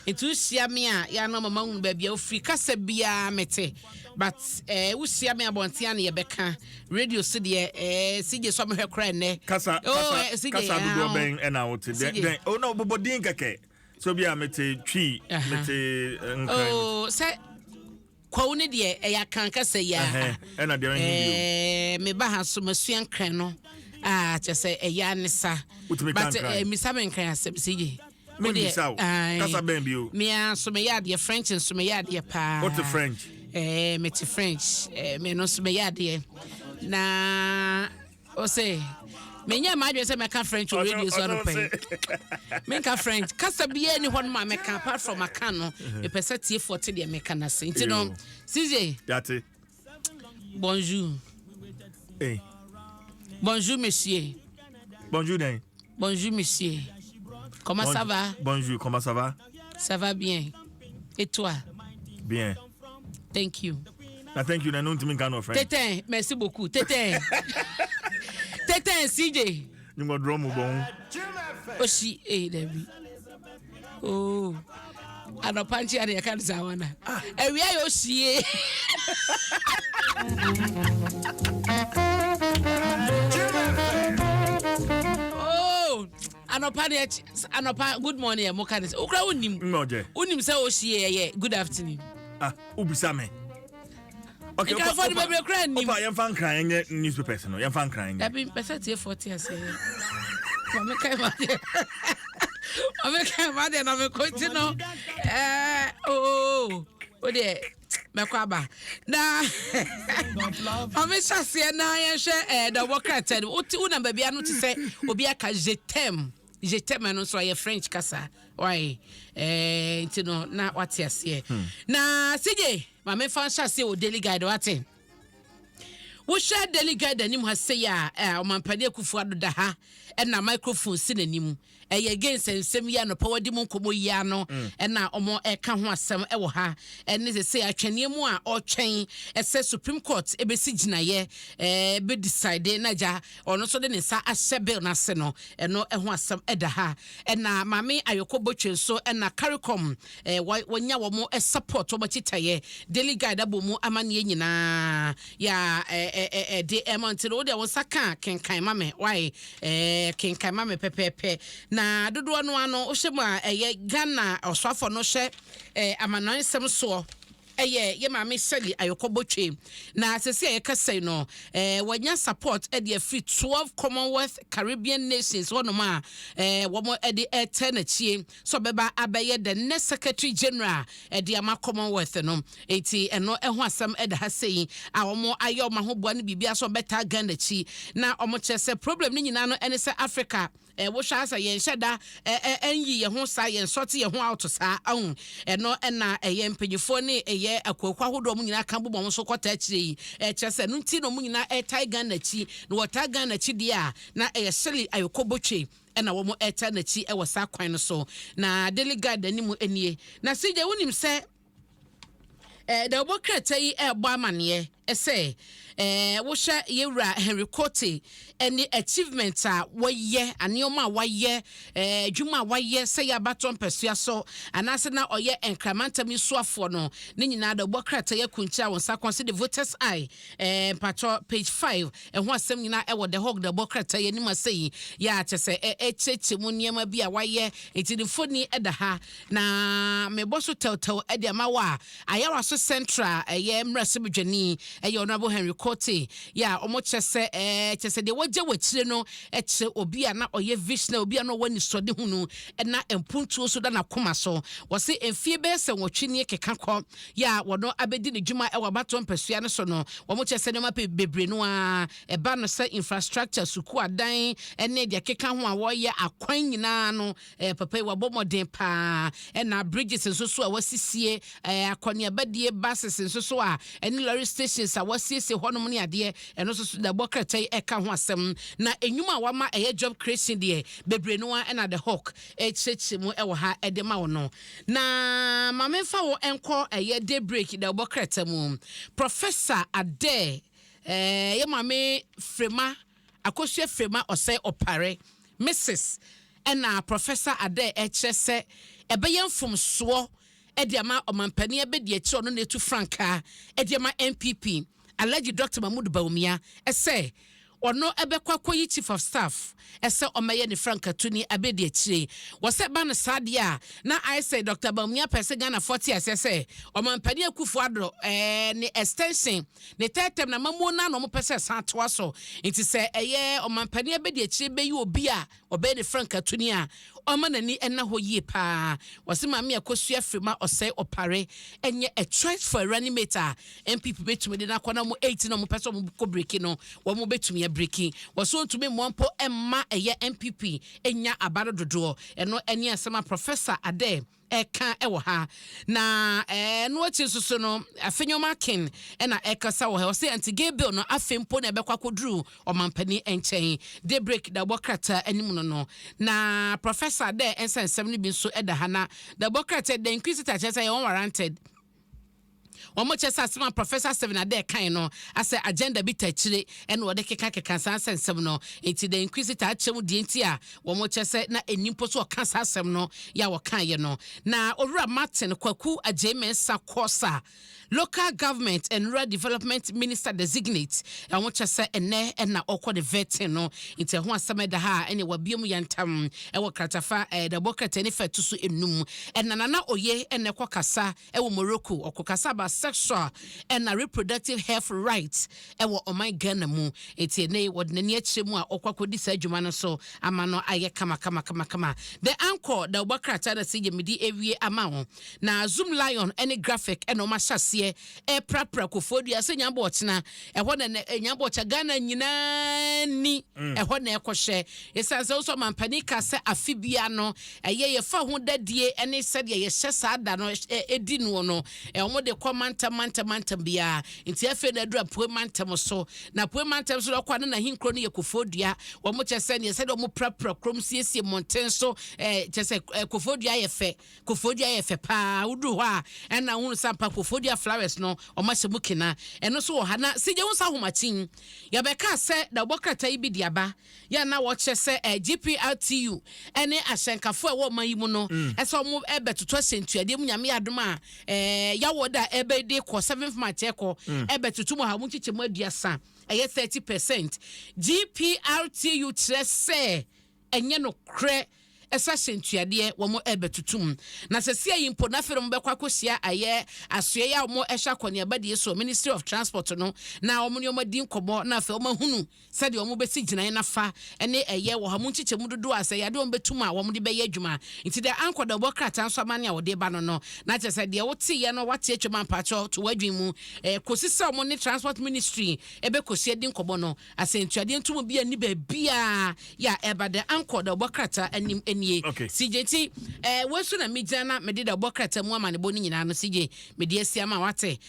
Nti wohyia me a, yɛ ano mama hunu baabi a wofiri. Kasa biara mete. But wohyia me abɔnten a na yɛbɛka. Radio so deɛ, CJ so mehwɛ koraa nnɛ. Kasa Oh, kasa CJ, kasa dodoɔ ah, bɛn ɛna wote dɛn CJ. dɛn? Oh no, bobɔ din kɛkɛ. So bi a mete Twi, mete Nkran. Oh, sɛ Kwawu no deɛ ɛyɛ Akan kasa yi ara. Ɛhɛn, ɛna deɛ ɛhe bio? Ɛɛ, meba ha so masua Nkran no a kyerɛ sɛ ɛyɛ anesa. Wotumi ka But Nkran? misa me Nkran asɛm sɛ ye. Membisa wo. Kasa bɛn bio? Me ara nso meyɛ adeɛ, French nso meyɛ adeɛ paa. Wote French? Ɛɛ, mete French. Ɛɛ, me no nso meyɛ adeɛ. Na ose menyɛ m'adwene sɛ mɛka French wɔ radio so anɔpa yi. Menka French. Kasa biara ni hɔ no ma mɛka apart from aka no. Mepɛ sɛ tiefoɔ te deɛ meka no ase. Nti no, Ew. CJ. Yate. Bonjour. Hey. Bonjour, monsieur. Bonjour, Dan. Bonjour, monsieur. Comment ça va? Bonjour, comment ça va? Ça va bien. Et toi? Bien. Thank you. Na thank you na no ntumi nka no French. Tete, merci beaucoup. Tete. Tete, CJ. Nyungɔ drum bɔn. Oshi, eh, Debbie. Oh. Anɔpa nkyi ade yɛka no saa wana. Awia yɛ oshie. Oh, anɔpa de akyi anɔpa good morning ɛ mo ka ne sɛ okura wonim. Nnɔgye. Wonim sɛ oshie yɛ good afternoon. Ah, ubisa me. Okay, Nkurɔfoɔ no bebree koraa nnim. Opa, yɛmfa Nkran nyɛ newspapers no. Yɛmfa Nkran nyɛ. Dabi, mpɛ sɛ tiefoɔ te aseɛ. Maame kae ma deɛ. Maame kae ma deɛ na mekɔ nti no. Ɛɛ oo o deɛ mɛkɔ aba. Na maame hyɛ aseɛ na yɛnhwɛ ɛɛ dɔbɔ krataa no. Wote wonam baabi ano te sɛ obi aka je t'aime. Je t'aime ɛno nso ɛyɛ French kasa. Why? Ɛɛ nti no na wate aseɛ. Na CJ maame fa nhyɛ aseɛ wɔ Daily Guide, wate. Wohwɛ Daily Guide anim ha sei a, Ɔmampanin Akufo Addo da ha ɛna microphone si n'anim. Ɛyɛ against nsɛm yi anɔpa wadi mu nkɔmmɔ yi ano ɛna wɔn ɛka ho asɛm ɛwɔ ha, ɛne sɛ sɛ atwɛneɛ mu a ɔretwɛn ɛsɛ Supreme Court ɛbɛsi gyinaeɛ, ɛbɛ decide na gya ɔno nso de ne nsa ahyɛ bill n'ase no, ɛno ɛho asɛm ɛda ha. Ɛna Maame Ayɔkɔ Botwe nso ɛna CARICOM wɔnya wɔn support wɔn akyitaeɛ. Daily Guide abɔ mu amanneɛ nyinaa yɛ a ɛde ɛma, nti no wode wo nsa ka kenkan ma me wae, kenkan ma me pɛpɛɛpɛ. Na dodoɔ no ano wohyɛ mu a, ɛyɛ Ghana ɔsoafoɔ no hyɛ amanɔne nsɛm soɔ, ɛyɛ yɛ Maame Shirley Ayɔkɔ Botwe. Na sɛsi a yɛkasa yi no, wɔanya support ɛde afiri 12 Commonwealth Caribbean nations hɔnom a wɔn ɛde ɛtɛ n'akyie sɛ ɔbɛba abɛyɛ the next secretary general ɛde ama Commonwealth no. Eti ɛno ɛho asɛm ɛda ha sei a wɔn ayɛ wɔn ahoboa no biribi aso ɔbɛtaa Ghana akyi. Na wɔn kyerɛ sɛ problem no nyinaa no ɛne sɛ Africa wohwɛ asɛ yɛn hyɛ da ɛnyi yɛn ho saa, yɛn sɔte yɛn ho out saa ɔn. Ɛno ɛna ɛyɛ mpanyinfoɔ ne ɛyɛ akuakuo ahodoɔ wɔn nyinaa ka bɔ wɔn so kɔta akyire yi, ɛkyerɛ sɛ ɛno nti na wɔn nyinaa ɛtae Ghana akyi. Na wɔtaa Ghana akyi deɛ a, na ɛyɛ Shirley Ayɔkɔ Botwe ɛna wɔn ɛta n'akyi ɛwɔ saa kwan no so. Na Daily Guide anim nie. Na CJ, wonim sɛ dawubɔ krataa yi ɛrebɔ amaneɛ ɛsɛ wohyɛ yɛwura Henry Quartey ɛne achievement a wɔyɛ, nneɛma a wɔayɛ, adwuma a wɔayɛ sɛ yɛ abatɔ mpɛsua so anaasɛ na ɔyɛ nkramantam yi soafoɔ no ne nyinaa. Dawubɔ krataa yi akunkye a wɔn nsa kɔn sɛ The Voters Eye, mpatɔ page 5, ɛho asɛm nyinaa ɛwɔ The Hawk dawubɔ krataa yi anim ase yi yɛ a kyɛ sɛ ɛkyerɛkyerɛ mu nneɛma bi a wɔayɛ. Nti ne mfoni ɛda ha na mebɔ so tɛwtɛw ɛde ama wɔ a Ayawaso Central ɛyɛ mmarahyɛbadwani ɛyɛ Honourable Henry Quartey yɛ a wɔn kyerɛ sɛ kyerɛ sɛ deɛ wɔgye wɔ akyire no kyerɛ obi a na ɔyɛ visionary, obi a na ɔwɔ nisɔde hunu ɛna mpuntuo so da n'akoma so. Wɔsi mfie bɛyɛ sɛ 8 nie keka kɔ yɛ a wɔn abɛdi ne dwuma ɛwɔ abatoɔ mpɛsua no so no, wɔn kyerɛ sɛ nneɛma bebree no a ɛba no sɛ infrastructure, sukuu adan ɛne deɛ keka ho a wɔreyɛ, akwan nyinaa no, papa yi wabɔ mmɔden paa. Ɛna bridges nso so a wɔasisie, akɔneabadie buses nso so a ɛne lorry stations a wɔasiesie hɔnom ne adeɛ, ɛno nso so dawubɔ krataa yi ɛka ho asɛm. Na enwuma a wama ɛyɛ job creation deɛ bebree no a ɛna The Hawk ɛkyerɛkyerɛ mu ɛwɔ ha ɛde ma wo no. Na maame nfa wo nkɔ ɛyɛ Daybreak dawubɔ krataa mu. Professor Ade, yɛ Maame Frema Akosua Frema Ɔsɛ Ɔpare, Mrs, ɛna Professor Ade ɛkyerɛ sɛ Ɛbɛyɛ mfomsoɔ ɛde ama ɔmampanin abɛdi akyire, ɔno na etu frankaa ɛde ama NPP, Alhaji Dr Mahmood Bawumia, ɛsɛ ɔno ɛbɛkɔ akɔyi chief of staff ɛsɛ ɔmɛyɛ ne frankatuni abɛdi akyire. Wɔsɛ ba no saa deɛ a, na ayɛ sɛ Dr Bawumia pɛ sɛ Ghanafoɔ te aseɛ sɛ ɔmampanin Akufo Addo ne extension ne tɛɛtɛm na mamuo no na ɔmo pɛ sɛ san toa so. Nti sɛ ɛyɛ ɔmampanin abɛdi akyire bɛyi obi a ɔbɛyɛ ne frankatuni a, ɔma n'ani ɛna hɔ yie paa. Wɔsɛ Maame Akosua Frema Osei Opare ɛnyɛ a choice for a running mate a NPP bɛtumi de n'akɔ na ɔmo eight na ɔmo pɛ sɛ ɔmo kɔ break no, wɔn bɛtumi abreak. Wɔso ntumi mmoa mpo ɛmma ɛyɛ NPP ɛnya aba no dodoɔ. Ɛno ɛne asɛm a Professor Ade ɛka ɛwɔ ha. Na ɛno akyi nso so no, Afenyo Markin ɛna ɛkasa wɔ ha. Ɔsɛ anti-gay bill no, afei mpo na ɛbɛkɔ akɔduru ɔmampanin nkyɛn. Daybreak da bɔ krataa anim no, na Professor dɛ ɛnsa nsɛm no bi nso ɛda ha. Na da bɔ krataa The Inquisitor kyerɛ sɛ yɛwɔ warranted wɔn kyɛ sɛ asɛm a Professor Stephen Adei kan no asɛ agenda bi ta akyire ɛna wɔde keka saa nsɛnsɛm no. Nti The Inquisitor akyerɛ mu deɛ nti a wɔn kyɛ sɛ na enim po so ɔka saa asɛm no yɛ a wɔkaeɛ no. Na Owura Martin Kwaku Agyei-Mensah Korsah, Local Government and Rural Development Minister designate, ɛho kyɛ sɛ ɛnɛ ɛna ɔkɔ de vetting no. Nti ɛho asɛm ɛda ha a ɛne wabie mu yɛntam ɛwɔ kratafa ɛdɛbɔ krataa ne fɛ to so enum. Ɛna Nana Oye ɛna ɛkɔ kasa ɛwɔ Morocco. Ɔkɔ kasa about sexual ɛna reproductive health rights ɛwɔ ɔman Ghana mu. Nti ɛnɛ wɔde n'ani akyerɛ mu a ɔkɔ akɔdi saa adwuma no so ama no ayɛ kama kama kama kama. The Anchor da ɔbɔ krataa na sɛ yɛmedi ewie ama ho. Na Zoom Lion ɛne Graphic ɛna ɔmo ahyɛ aseɛ ɛprapra Kofoɔ Dua sɛ nyambɔ ɔkyena ɛhɔ na nyambɔ ɔkyɛ Ghana nyinaa ni ɛhɔ na ɛkɔhyɛ. Ɛsiane sɛ wosɔ mampanin ka sɛ afe bia no ɛyɛ yɛfa ho dadie ɛne sɛdeɛ yɛhyɛ saa da no ɛdi noɔ no, wɔn de kɔ mantam mantam mantam biara. Nti afei na aduru Apue mantam so. Na Apue mantam so ɔkɔ ano na ahenkuro no yɛ Kofoɔ Dua. Wɔn kyɛ sɛ neɛ sɛdeɛ wɔn prapra kurom, siesie mmɔnten so, kyɛ sɛ Kofoɔ Dua yɛ fɛ. Kofoɔ Dua yɛ fɛ paa. Woduru hɔ a, ɛna wohunu sɛ ampa Kofoɔ Dua flowers no ɔmo ahyɛ mu kena. Ɛno nso wɔ ha. Na sigye ho nsa ahomakyen yɛbɛka sɛ da wɔbɔ krataa yi bi de aba yɛ na wɔkyerɛ sɛ GPRTU ɛne ahyɛnkafo a ɛwɔ ɔman yi mu no ɛsɛ ɔmo ɛbɛtoto ahyɛntuadeɛ mu. Nyame adom a, yɛawɔ da ɛbɛde kɔ 7th March ɛkɔ ɛbɛtoto mu ha mo nkyekyɛ mu 30, ɛyɛ 30%. GPRTU kyerɛ sɛ ɛnyɛ nokorɛ ɛsɛ ahyɛntuadeɛ wɔn ɛbɛtutum. Na sɛ si ayi mpo n'afɛ no bɛkɔ akɔhyia ayɛ asoɛ yi a wɔn ɛhyɛ akɔneaba die so, Ministry of Transport no, na wɔn ne wɔn adi nkɔmɔ na afei wɔn ahunu sɛdeɛ wɔn bɛsi gyinaeɛ nafa ɛne ɛyɛ wɔ ha mu nkyekyɛmu dodoɔ a sɛ yɛade wɔn bɛtum a wɔn de bɛyɛ adwuma. Nti dɛ ankɔ dɛ wɔbɔ krataa nso amane a wɔde ba no, na kyerɛ sɛ deɛ woteeɛ no wate atwam ampakyɛw to w'adwene mu kɔsi sɛ wɔn ne Transport Ministry ɛbɛkɔsi adi nkɔmɔ no. Asɛntuadeɛ ntom bi ani baabiaa yɛ a ɛba dɛ ankɔ dɛ wɔbɔ krataa anim nie. CJ, nti wei so na megyina na mede dɛ wɔbɔ krataa mu ama ne bɔ no nyinaa no. CJ, mede asi ama wate.